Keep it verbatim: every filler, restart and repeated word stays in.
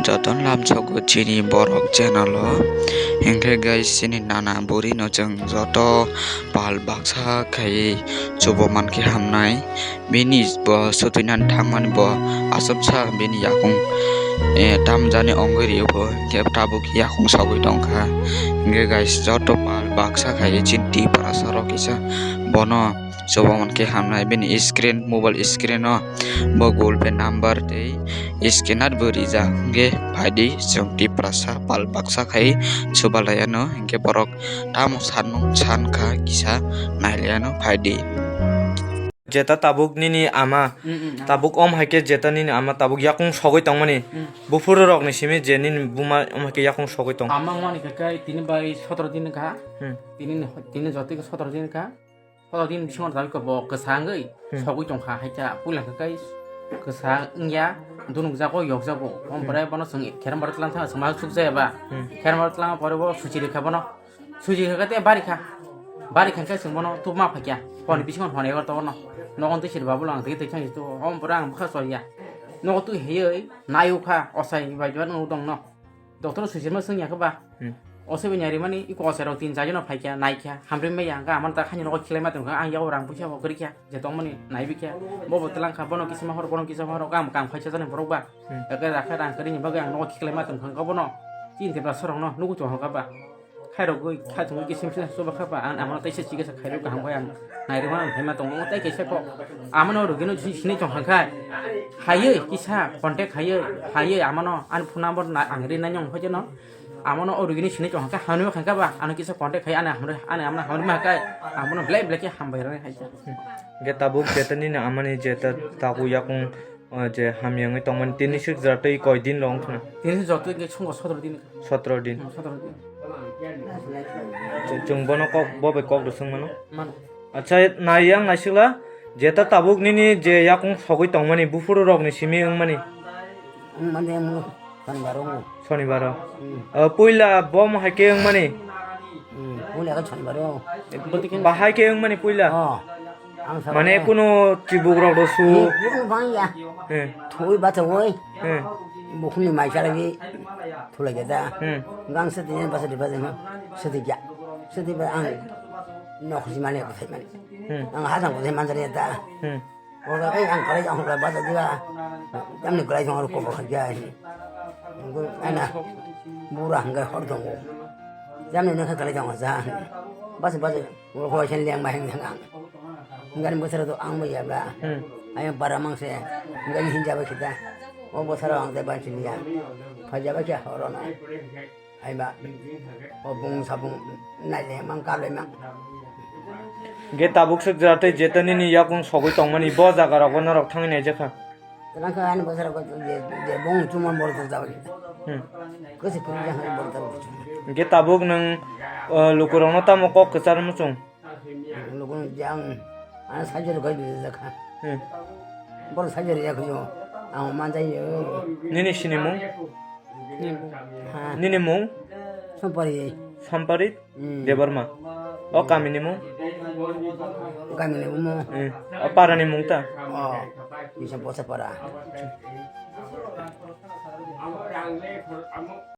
Jotono lamsogo chini borok channel o. Hinkhe guys, chini nana buri no chwng joto pal baksa khaiwi chubo mankhe hamnai. Bini bo swtwinani thangmani bo aswksa bini yakung, eh, tamjani ongwi rio bo, hinkhe tabuk yakung sogwi tongkha. Hinkhe guys, joto pal baksa khaiwi chini Tiprasa rok kisa bono chubo mankhe hamnai. Bini screen, mobile screen o bo Google Pay number tei scanner bo rijak. Hinkhe phaidi chwng Tiprasa pal baksa khai chubalaiano, hinkhe borok tamo sanmung sankha kisa nailaino phaidi. Jeta tabuk nini ama, Mm, mm, ama. Tabuk om hai khe jeta nini ama tabuk yakung sogwi tongmani. Mm. Buphuru rokni simi je nini buma om hai khe yakung sogwi tong. Ama wngmani khe kai tini bai sotoro din kha. Hmm. Tini, tini jotoi khe sotoro din kha. Sotoro din bisingo tabuk bo kwsa wngwi Hmm. sogwi tongkha hai khe puila khe kai kwsa wngya, dunukjago, yokjago. Om Hmm. pore bono chwng kherem bar tlang thang chwng ma chukjaya ba. Hmm. Kherem bar tlang pore bo suchi rikha bono. Suji kha khe te bari kha. Bari kha khe chwng bono tubuma phaikya. Honi Hmm. bisingo hwnwi hor tobo no. Nogo twi sir babu lang twi twi khang tu hom pura ang bwkha choriya. Nogo twi heyoi nayu kha osai bai bai no dong no. Doctor suji ma swngya kha ba. Hmm. Osai bai nyari mani iko osai rok tin jai no phaikya naikya. Hamri me yang ka amon ta khani nogo khilai ma tong kha ang yago rang puisa bo kri kya. Je tong mani nai bi kya. Bo bo tlang kha bono kisa ma hor bono kisa ma hor kam kam khaisa jani borok ba. Hmm. Eke rakha rang kri ni bagwi ang nogo khiklai ma tong kha bono. Chin te ba sorong no nugu tong kha ba. Khairogwi, khaitongwi kisim sina suba kha ba, ang amano teisa chikisa khairok kaham bai ang nairima ang phaima tongo, tei kaisa kok amano rugino si-, sinai tong kha kha, hayoi kisa contact hayoi, hayoi amano ani phone number na, ang rinai nong hoi jeno, amano o rugino sinai tong kha kha, hanwi kha kha ba, ano kisa contact hai, ani hamri, ani amano hamri ma kai, amano belai belai khe hambai rani hai. Ge tabuk jeta nini amani jeta taku yakung O je hamya wngwi tongmani tini sik jora tei koi din rok wngkha na? Tini sik jora tei sungo sotoro din. Sotoro din. Hmm, sotoro din. Chwng bono kok, bo bai kok rw swng mano. Mano. Acha, nai yang naisikla, jeta tabuk nini je yakung sogwi tongmani buphuru rokni simi wngmani. Wngmani wngmano. Sonibaro. Sonibaro. Hmm. O, puila bo mo hai khe wngmani? Hmm, puila khe sonibaro. Bahai khe wngmani puila? Oh, ang sa Mane khe. Kuno chibuk rok do su. Hmm, kuno bang ya. Hmm. Thui ba thui. Hmm. Bukhuni mai chala bi. Thulai da. Hmm. Gang se tin ba se ba se. Se ti ya. Se ti ba ang. Nok si mane ko se mane. Hmm. Ang ha jang ko se man jani da. Hmm. Oro kai ang kalai jang hokla basa diba. Tamni kalai jang oro kobo khaja. Nunggu ana bura hangga hor dongo. Tamni nangkha kalai jang ja. Basa basa oro hoi sen liang ma heng heng ang. Ngani bosara to ang mo yabla. Hmm. Ayang para mangse. Ngani hinja ba kita. O bosara ang te ban sini ya. Phaja ba kya horo na. Haiba, o bung sabung naile mang kablai mang. Ge tabuk suk jora tei jeta nini yakung sogwi tongmani bo jaga rogo norok thangwi naijakha. Tangkha ani bosara ko je, je bung chuma bor to jawi. Hmm. Kosi kuri jang bor to. Ge tabuk nang, eh, lukurokno tamo kok kwchar muchung. Lukurok jang, ana sajor gai jakha. Hmm. Bor sajor yakho. Ang manjai yo. Nini sinimung? Ha. Nini mung? Sampari. Sampari? Hmm. Debbarma. O kamini mung? Kamini mung. Hmm. O parani mung ta? O. Bisa bosa para.